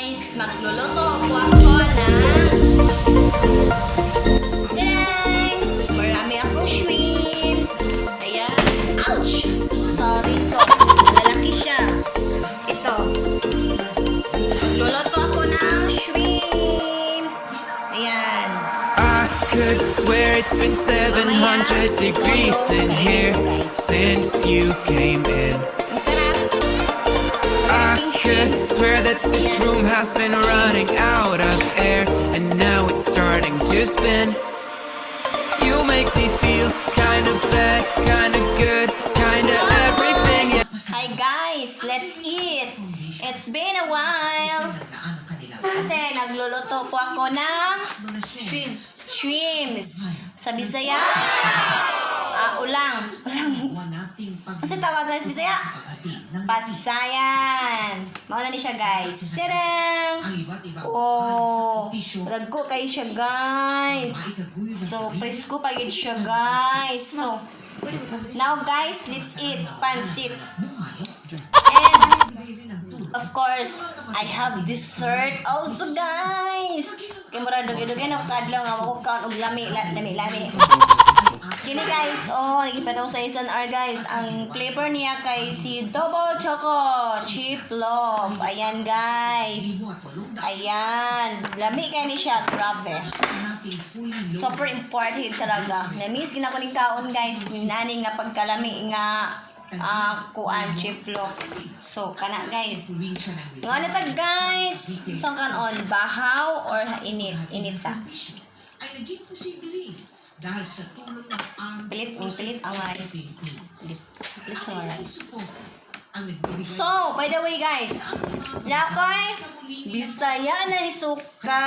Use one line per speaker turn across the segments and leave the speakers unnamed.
Guys, magluluto po ako ng. Tadang! Marami akong shrimps. Ayan. Ouch! Sorry, so malalaki siya. Ito. Magluluto ako ng shrimps. Ayan.
I could swear it's been 700 degrees in here since you came in.
Ang sarap.
I could swear that this room has been running out of air and now it's starting to spin. You make me feel kinda bad, kinda good, kinda everything. Yeah.
Hi guys, let's eat. It's been a while. Kasi nagluluto po ako ng
Shrimp.
Shrimps. Sa Bisaya, ulang. Ulang. Kasi tawag na sa Bisaya? Pasayan. Mao na ni siya, guys. Tadang! Oh, dagko kay siya, guys. So, presko pa gid siya, guys. So, now guys, let's eat pansit. And of course, I have dessert also, guys. Kay mura dugay-dugay na kadlaw nga mo kaon og lami lami lami. Kini guys, oh, nagipatong sa SNR, guys. Ang flavor niya kay si Double Choco Chip Love. Ayan, guys. Ayan. Lami kay ni siya, grabe. Super important talaga. Na-miss gina ko ning kaon, guys. Nani nga pagkalami nga kuan chip loaf. So kana, guys. Nga na ta, guys. So kanon bahaw or init? Init sa.
Ay naging posible dahil sa tulong ng Armed
Pilit, ning pilit ang rice.
Philippines.
Pilit siya nga rice.
Puso po ang nagbibigay
So, by the way guys, Lakoy, Bisaya na isuka.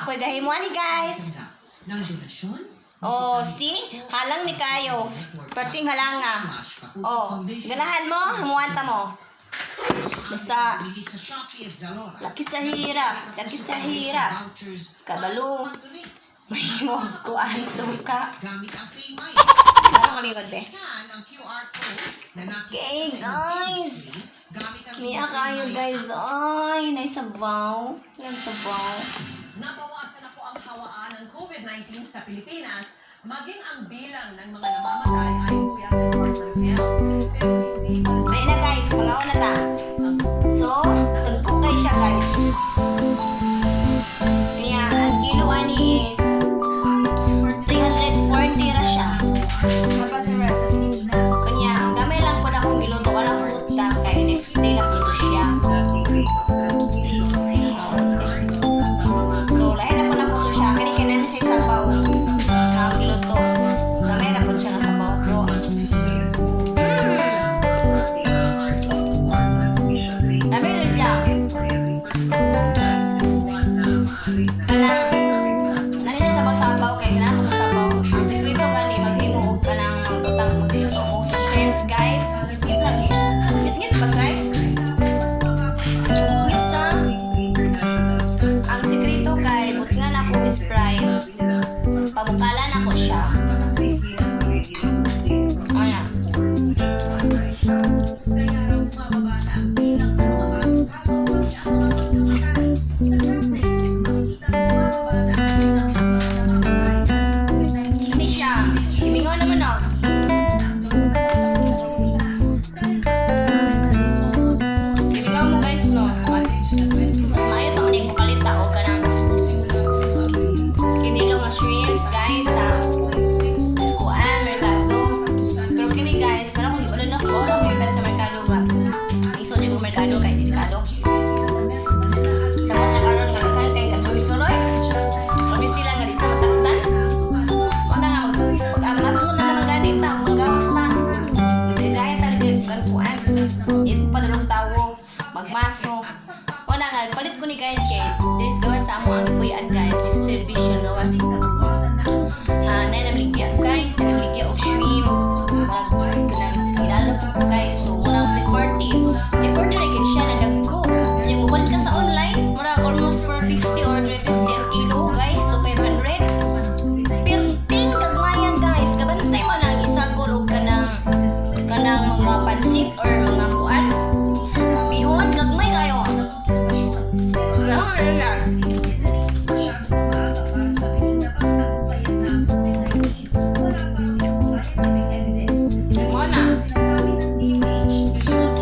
Ako'y gahimo ani, guys.
Ng donasyon.
Oh, see? Halang ni kayo. Perting halanga. Oh, ganahan mo, himuan ta mo. Basta,
Bili sa Shopee at Zalora.
Laki sa hirap, laki sa hirap.
Vouchers
Kabalo.
mag-donate
May mo kuan suka.
gamit ang PayMaya.
Ano kami be?
Scan ang QR code na nakikita
Okay,
sa inyong
guys.
screen gamit ang
Niya kayo,
PayMaya
guys. Ay, naisabaw. Nagsabaw.
Nabawasan na po ang hawaan ng COVID-19 sa Pilipinas, maging ang bilang ng mga namamatay ay kuya sa Department of Health. Pero hindi pa rin
Ayun na guys, mga na ta. So, tagko kay siya, guys. Niya, ang kilo ani is 340 ra siya.
Tapos yung recipe.
Kanya, gamay lang po na akong giluto ko lang puta kay next day na po to siya. So, lahi na po to siya. Kani kay namin siya sabaw. Na akong giluto. Gamay na po siya nga sabaw, bro. Dami rin siya. Kanang nani siya sabaw-sabaw kay ganahan ko sabaw. Ang sekreto gani maghimo og kanang magbutang magluto og shrimps, guys. Ngit lagi. Ngit ba, guys? Ngit. Ang sekreto kay butngan ako og Sprite. Pabukalan ako siya. Ayan.
Kaya raw bumababa na ang bilang ng mga bagong kaso pati ang mga pagkamatay. Sa graph na ito, makikita bumababa na ang bilang ng mga namamatay dahil sa COVID-19.
Ini siya. Gimingaw naman oh.
Ang gamutan ng sakit sa Pilipinas dahil mas nasasanay na dito ang mga doktor.
Gimingaw mo, guys, no. Mas maayo pa man yung bukalita o kanang kinilo nga shrimps, guys, sa kuan merkado. Pero kini guys, wala ko ibet sa merkado ba. Isod yung merkado kay delikado. Samot na karon nga daghan kay katuloy-tuloy. Kami sila nga di sa masaktan. Wala nga mag pag amap na naman ganit ta, manggawas na. Gaya talaga kan kuan. Di ko pa dalong tawo magmaso. Wala nga palit ko ni guys kay this gawas sa amo ang kuyan, guys. This servisyo gawas. Ah, na namaligya, guys, na namaligya og shrimps. Murag kanang ilalo ko, guys. So unang 340. 340 ra gid siya na dagko. Yung mupalit ka sa online, murag almost 450 or 350 ang kilo, guys, to 500. Perting kagmayan, guys. Kabantay mo na ang isagol og kanang mga pansit or mga kuan. Bihon gagmay kayo. Pero na.
Masyado pa maaga para sabihin na pagtagumpayan na ang COVID-19. Wala pa raw itong scientific evidence.
Mo na.
Ang sinasabi ng DOH,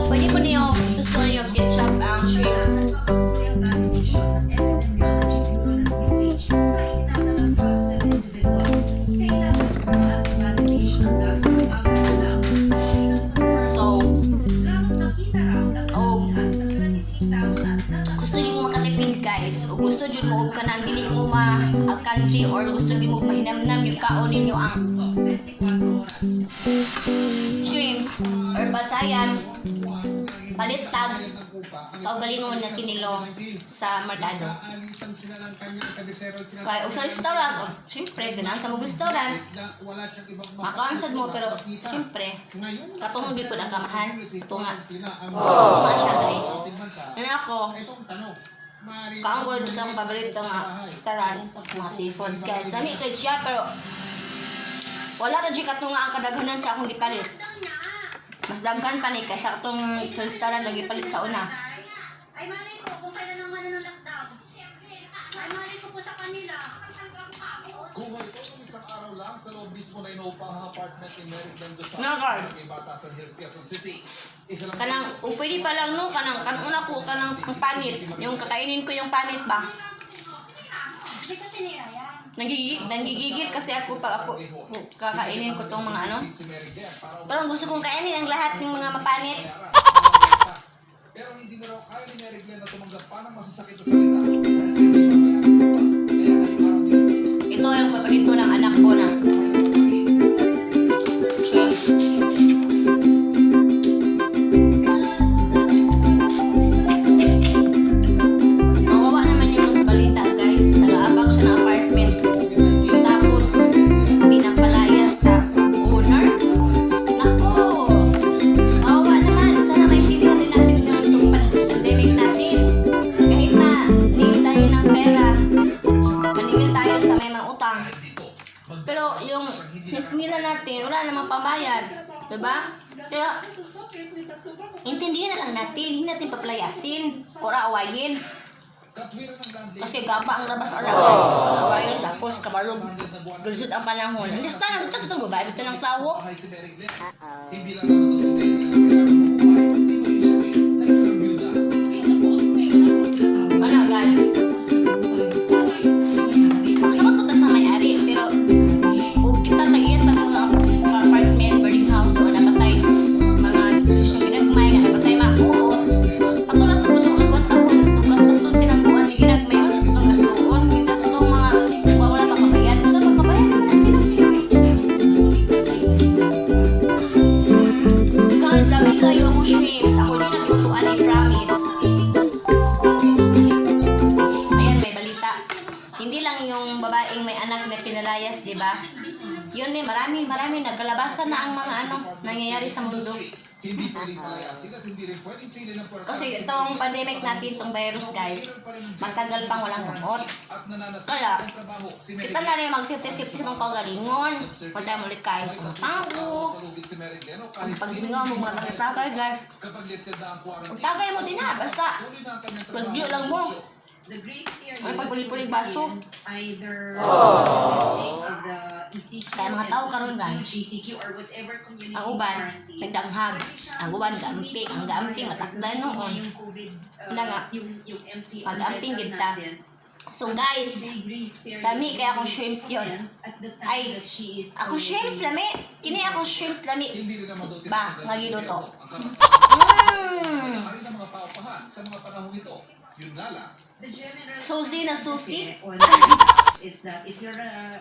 Pwede po niyo gusto niyo ketchup ang shrimps.
nagpapatuloy ang validation ng Epidemiology Bureau ng DOH sa itinatalang positive individuals. Kailangan dumaan sa validation ng datos bago malaman kung sinong confirmed case. Lalo't nakita raw na karamihan sa 23,000 na
Gusto niyo makatipid, guys, o gusto jud mo og kanang dili mo ma-alkansi or gusto niyo mo mahinamnam yung kaon ninyo ang
24 oras.
shrimps or basayan, palit tag kaugalingon nga kinilo sa merkado. Kaya og sa restaurant, og siyempre ganahan sa mong restaurant, makaon sad mo, pero siyempre katong gyud pud ang kamahan, tunga. Tunga siya, guys. Ano ako, kaon ko sa akong paborito nga restaurant, mga seafoods, guys. Dami kay siya, pero wala ra jud katunga ang kadaghanan sa akong gipalit. Mas daghan pa ni kaysa katong sa restaurant nga gipalit sa una.
Ay, malay ko kung kailan naman ano ng lockdown. Ay, malay ko po sa kanila.
Kung ito ng isang araw lang sa loob mismo na inuupahang apartment ni Merrick Mendoza
Nga, guys.
sa kay Batasan Hills, Quezon City. Isa lang
Kanang o pwede pa lang, no, kanang kanuna ko kanang ang panit, yung kakainin ko yung panit ba.
Hindi ko sinira yan.
Nanggigigil kasi ako pag ako kakainin ko tong mga ano.
si Mary Glenn para
Parang gusto kong kainin ang lahat ng mga mapanit.
Pero hindi na raw kaya ni Mary Glenn na tumanggap pa ng masasakit na salita dahil sa hindi babayaran ng upa. Kaya ngayong araw din
Ito ang paborito ng anak ko na shrimp. Kawawa naman yung sa balita, guys. Nag-aabang siya ng apartment. Tapos, pinapalaya sa owner. Naku! Kawawa naman. Sana maintindihan din natin ng itong pandemic natin. Kahit na need tayo ng pera, maningil tayo sa may mga utang. Pero yung sisingilan natin, wala namang pambayad. Diba? Kaya, intindihin na lang natin. Hindi natin paplayasin or aawayin.
Katwiran ng landlady
Kasi gaba ang labas or guys. Aawayin, tapos kabalog. Gulisod ang panahon. Understand, ang sa babae, ito ng tao.
bahay si Mary Glenn. Hindi lang naman daw si Mary Glenn ang kailangan mabuhay, kundi maging siya rin na isang byuda.
Ano, guys? Sabot ko ta sa may-ari, pero kung kita tagiyat ang mga apartment, boarding house, o napatay mga solution ginagmay, nga napatay makuot. Ato lang sa putong akong tahon, sukat itong tinaguan ni ginagmay, wala itong gastuon, kita sa itong mga wala makabayad. Basta makabayad naman na sila. Guys, lami kayo akong shrimps. Ako din naglutuan ay promise. Ayan, may balita. Hindi lang yung babaeng may anak na pinalayas, di ba? Yun eh, marami, marami. Nagkalabasan na ang mga ano, nangyayari sa mundo.
Hindi pwedeng palayasin at hindi rin pwedeng silin ng pwersa.
Kasi itong pandemic natin, itong virus, guys, matagal pang walang gamot.
At nananatili
Kaya,
ang trabaho si Mary
kita na rin magsipte-sipte sa itong kagalingon. Punta mo ulit kayo sa mga tao.
Palugit si Mary Glenn o kahit
Pag
sino
bingaw mo mga takay, guys.
kapag lifted na ang quarantine.
Tagay mo din ha, basta.
Tuloy na ang kanyang trabaho.
Pagdiyo lang mo.
The grace period
Ay, pagpuli-puli baso.
either of the ECQ,
Kaya mga tao karon, guys.
GCQ or whatever community
Ang uban,
quarantine.
nagdanghag. Ang uban, gaamping. Ang gaamping, matakdan noon.
Yung COVID,
Ano nga?
yung MCR
Mag-amping
rental
gid ta.
natin,
So guys,
may grace period
lami kaya akong shrimps yun.
ends at the time
Ay,
that she is
ako shrimps lami. Kini akong shrimps lami.
Hindi rin naman daw
Ba,
tinatanggal ng
magiluto.
gobyerno ang karapatan ng mga paupahan sa mga panahong ito. Yun nga lang,
The general
Susi na susi.
on this is that if you're a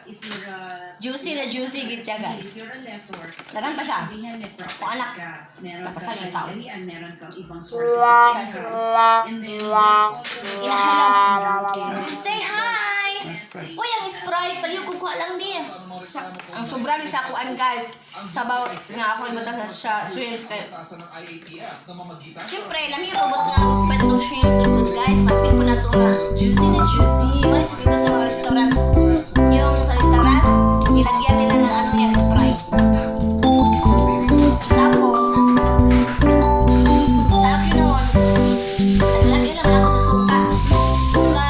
Juicy na juicy gid siya, guys.
If you're a lessor,
Dagan pa siya.
sabihan may property
O, anak,
ka, meron
tapasan
kang
yung tao.
kagalian, meron kang ibang sources of income. And then, there's also
Inahalog. Say hi! Uy, ang Sprite, paliw kukuha lang ni. Ang sobra ni sa akuan, guys. Sabaw nga ako ibutang sa siya, shrimps kay.
Taasan ng IATF na mamagitan
Siyempre, lami robot nga ang spread ng shrimps tungkol, guys. Mapil po na to nga. Juicy na juicy. Malis dito sa mga restaurant. Yung sa restaurant, nilagyan nila ng ano yan, Sprite. Tapos, sa akin noon, naglagay naman ako sa suka. Suka,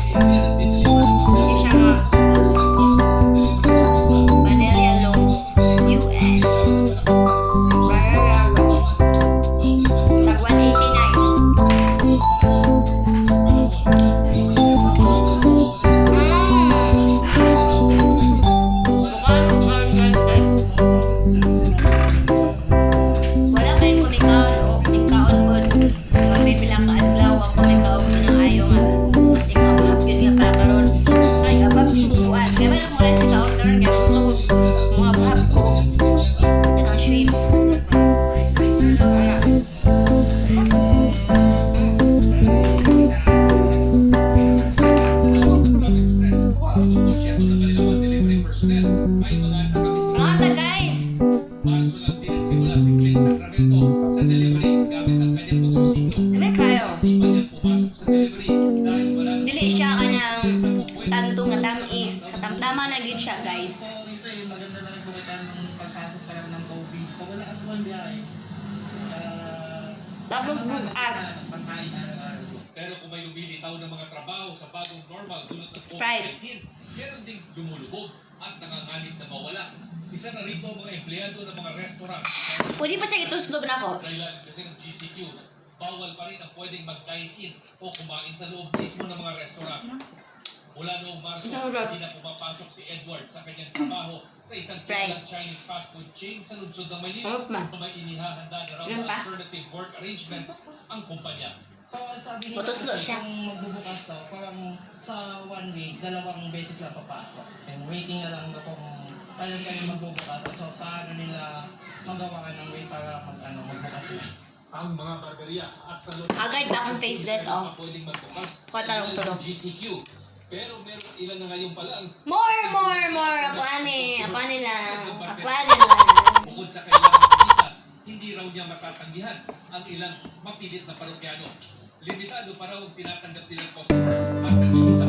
Hindi siya nga Vanilla loaf. US. Vanilla loaf. Tag 189. Mukha nung kaon, guys, guys. Wala kayong kumikaon o kumikaon po. Mapipila ka adlaw, wa kumikaon po ng ayaw nga. Kasi mabahap yun nga para karon. Ay, abab yung bukuan. Kaya ba akong wala si kaon karon kaya gusto ko mga bahap ko. Daghang shrimps. Ano? Mga ta, guys.
Marso lang din nagsimula si Clint Sacramento sa deliveries gamit ang kanyang motorsiklo.
Dili kayo.
Isipan niyang pumasok sa delivery dahil wala nang
Dili siya kanyang tanto nga tamis. Katamtama na gid siya, guys.
So, ito eh, maganda na rin kumita nung pagpasok pa lang ng COVID. Pag wala ka sa biyahe,
Tapos bugat.
pagkain araw-araw.
Pero kung may lumilitaw ng mga trabaho sa bagong normal dulot ng
Sprite.
COVID-19, meron ding lumulubog at nanganganib na mawala. Isa na rito ang mga empleyado ng mga restaurant.
Pwede pa siya ituslob na ako.
Sa ilalim kasi ng GCQ, bawal pa rin ang pwedeng mag-dine-in o kumain sa loob mismo ng mga restaurant. Mula noong Marso,
Sarap.
hindi na pumapasok si Edward sa kanyang trabaho sa isang
Sprite.
kilalang Chinese fast food chain sa lungsod ng Maynila.
Sarap man.
May inihahanda na raw
Yun
na
pa.
alternative work arrangements ang kumpanya.
So, sabi nila
Utos
kasi
siya.
kung magbubukas daw, parang sa one week, dalawang beses lang papasok. And waiting na lang kung kailan kayo magbubukas at so paano nila magawa ng way para mag, ano, magbukas sila.
Ang mga barberia at salon
Agad na akong face, guys, oh.
pwedeng magbukas sa
Patarong
ilalim ng
tulog.
GCQ. Pero meron ilan na ngayon pala ang
More, more, more. Ako ani. Ako ani lang. Ako ani lang.
Bukod sa kailangan kumita, hindi raw niya matatanggihan ang ilang mapilit na parokyano. Limitado pa raw ang tinatanggap nilang customer at nag-iisa.